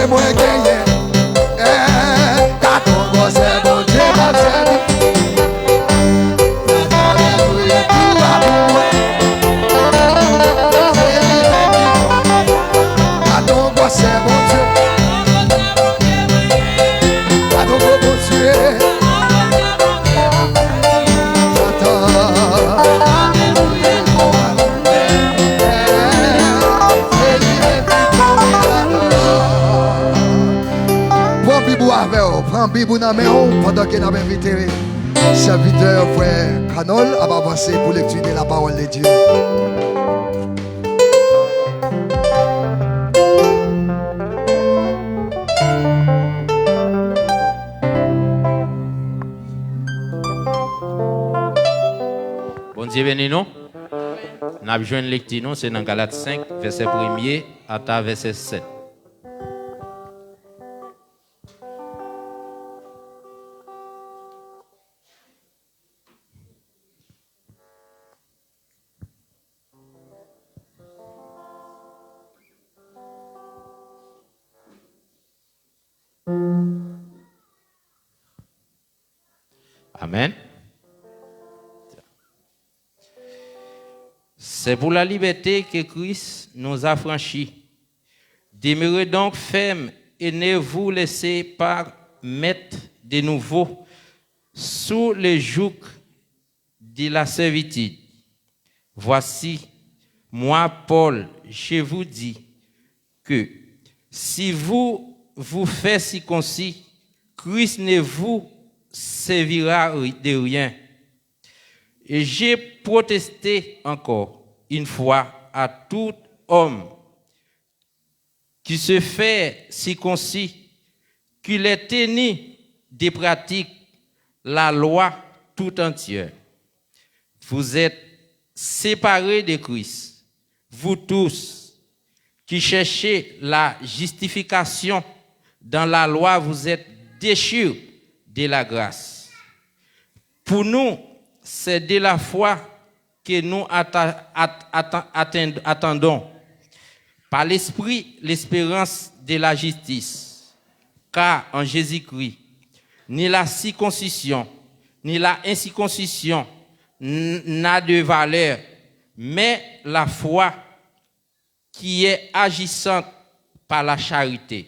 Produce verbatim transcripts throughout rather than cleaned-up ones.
Mwen genyen. Eh, gad on gwosè Bondye m ap sèvi. Alelouya, tou a pou mwen. Se li menm ki bon. Gad on gwosè Bondye. Gad on gwo Bondye. Alelouya. Pran Bib ou avè w, pran Bib ou nan men w, pandan ke n ap envite sèvitè frè Kanòl ap avanse pou lekti de la pawòl de Dye. Bondye beni nou. N ap jwenn lekti nou, se nan Galat senk, vèsè premye ata vèsè sèt. Amen. C'est pour la liberté que Christ nous a franchis. Demeurez donc fermes et ne vous laissez pas mettre de nouveau sous le joug de la servitude. Voici, moi, Paul, je vous dis que si vous vous faites circoncis, Christ ne vous servira de rien. Et j'ai protesté encore une fois à tout homme qui se fait circoncis, qu'il ait tenu de pratique la loi tout entière. Vous êtes séparés de Christ, vous tous qui cherchez la justification dans la loi, vous êtes déchus de la grâce. Pour nous, c'est de la foi que nous atta- at- atta- atten- attendons par l'Esprit l'espérance de la justice. Car en Jésus-Christ, ni la circoncision, ni la incirconcision n- n'a de valeur, mais la foi qui est agissante par la charité.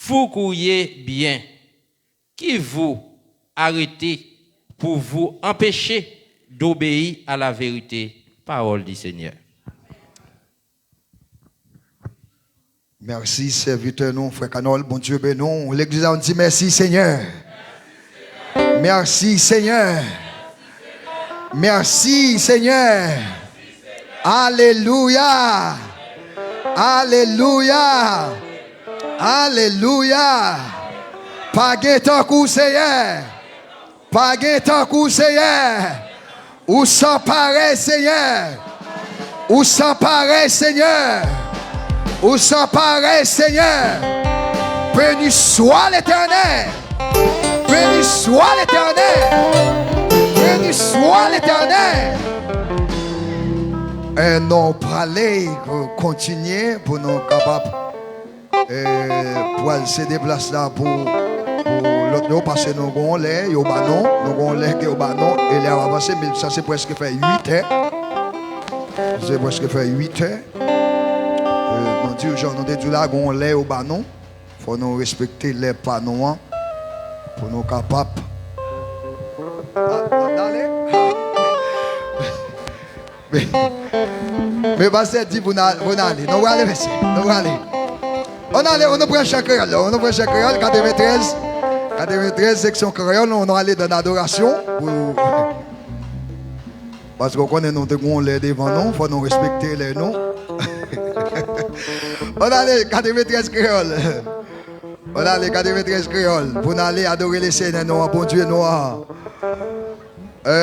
Vous courez bien, qui vous arrêtez pour vous empêcher d'obéir à la vérité. Parole du Seigneur. Mèsi, sèvitè nou, frè Kanòl. Bondye beni w. Legliz la, nou di mèsi, Senyè. Mèsi, Senyè. Mèsi, Senyè. Alelouya. Alelouya. Alelouya. Pa gen tankou w, Senyè. Pa gen tankou w, Senyè. Ou san parèy, Senyè. Ou san parèy, Senyè. Ou san parèy, Senyè. Béni soit l'Éternel. Béni soit l'Éternel. Béni soit l'Éternel. E nou prale kontinye pou nou kapab, e, pral sede plas la pou, pou lòt yo, paske nou gon lè yo ba nou, nou gon lè ke yo ba nou, e lè ap avanse, men sa se prèske fè uit è. Se prèske fè uit è. E, nou di, jan nou te di la, gon lè yo ba nou. Fò nou respekte lè pa nou an pou nou kapab. A, a, ale. Men pastè di pou n a- pou n ale. Nou prale, mesye. Nou prale. Ann ale, ann nou pran chan kreyòl la. Ann nou pran chan kreyòl, katreventrèz. Katreventrèz, seksyon kreyòl, nou, nou ale dan adorasyon. Pou Paske w konnen nou te gon lè devan nou, fò nou respekte lè nou. Ann ale, katreventrèz kreyòl. Ann ale, katreventrèz kreyòl. Pou n ale adore Lesenyè nou an, Bondye nou an. E,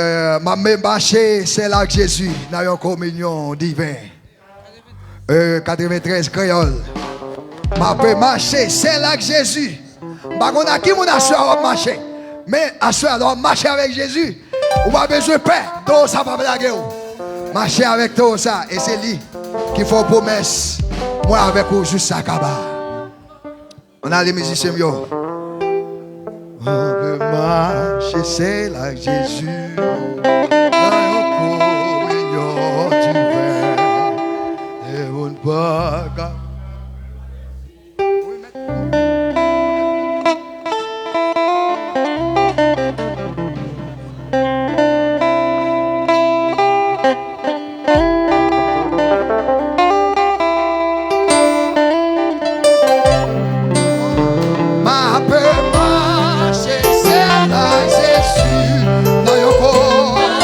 m ap mache sèl ak Jezi nan yon kominyon diven. E, katreventrèz kreyòl. M ape mache sèl ak Jezi. M pa konn ak ki moun aswè a w ap mache. Men aswè a, lè w ap mache avèk Jezi, ou pa bezwen pè. Towo sa p ap lage w. Mache avèk towo sa, e se li ki fè w pwomès, mwen avèk ou jis a kaba. Ann ale, mizisyen m yo. Ann mache sèl ak Jezi nan yon kominyon diven. E moun pa ka. M ape mache sèl ak Jezi nan yon kominyon.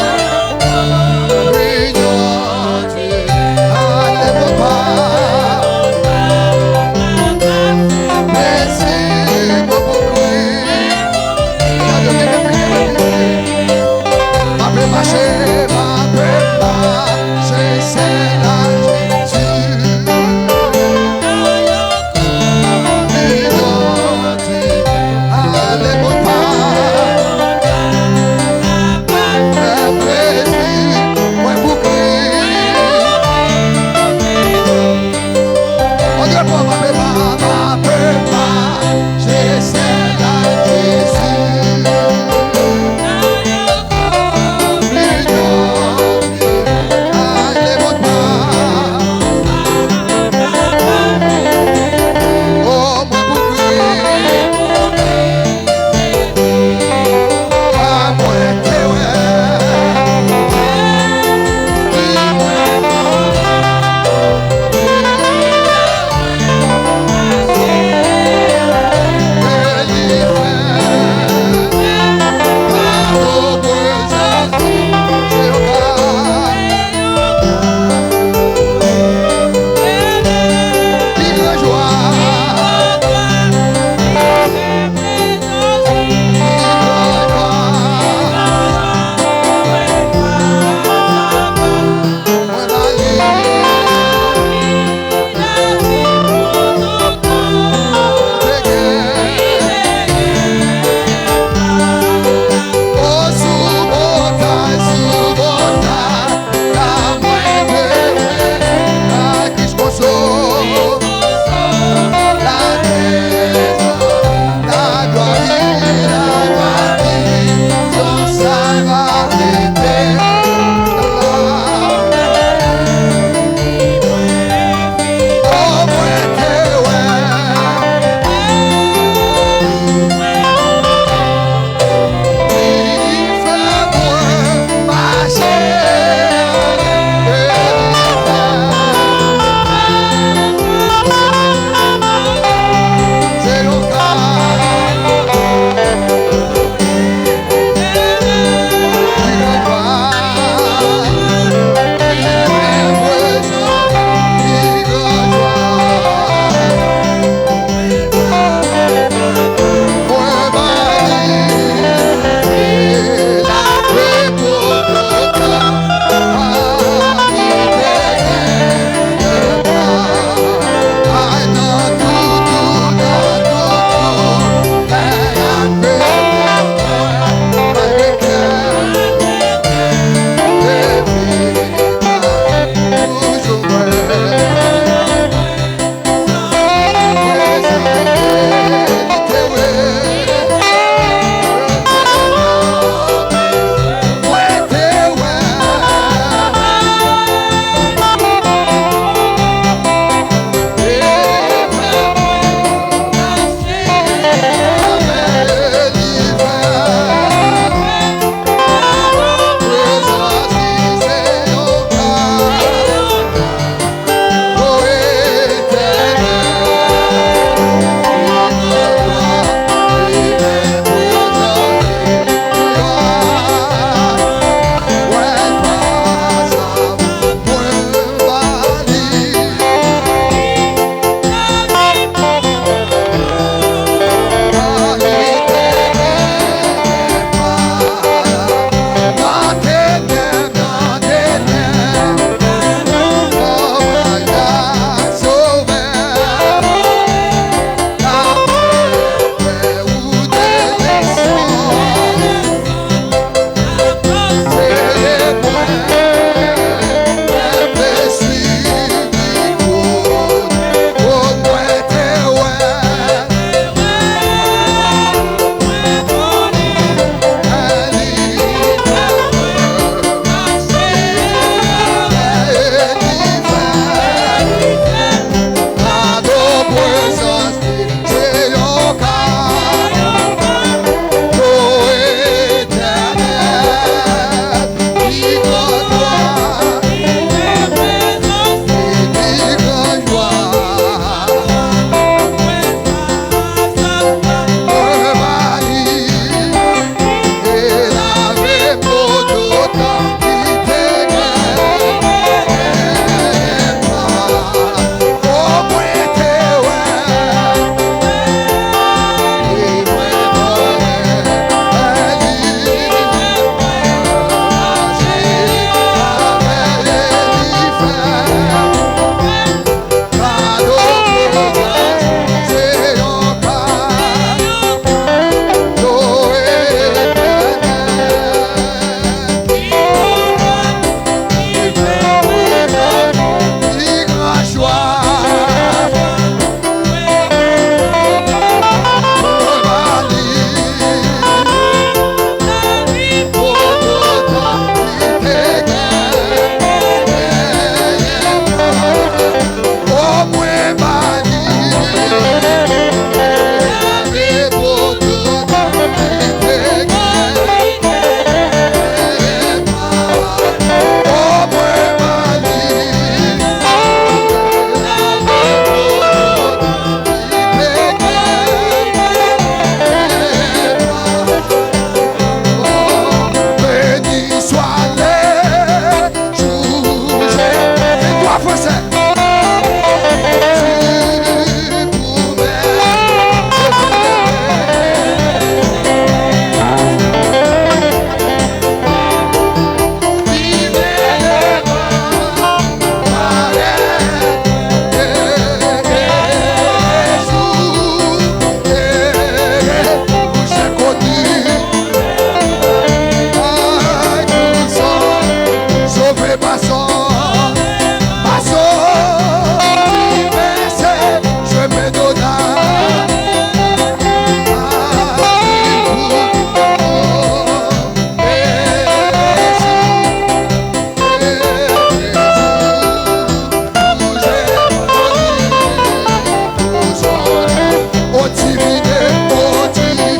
Kontinye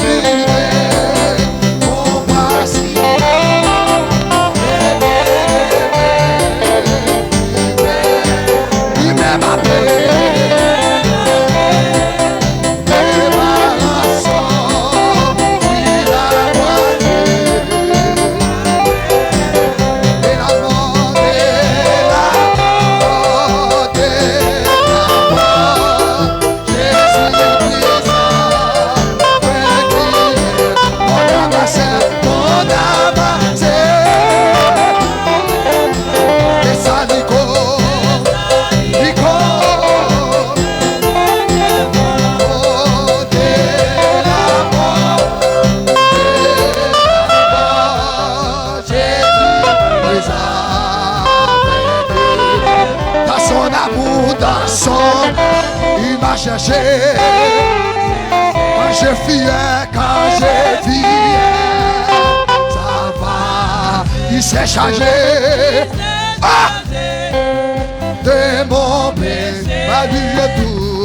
konpasyon. Li menm ape. Preparasyon. Li la. Dans son amour, dans son image changée. Quand je fier, quand je fier, ça va, il s'est changé. Ah! De mon péché, malgré tout.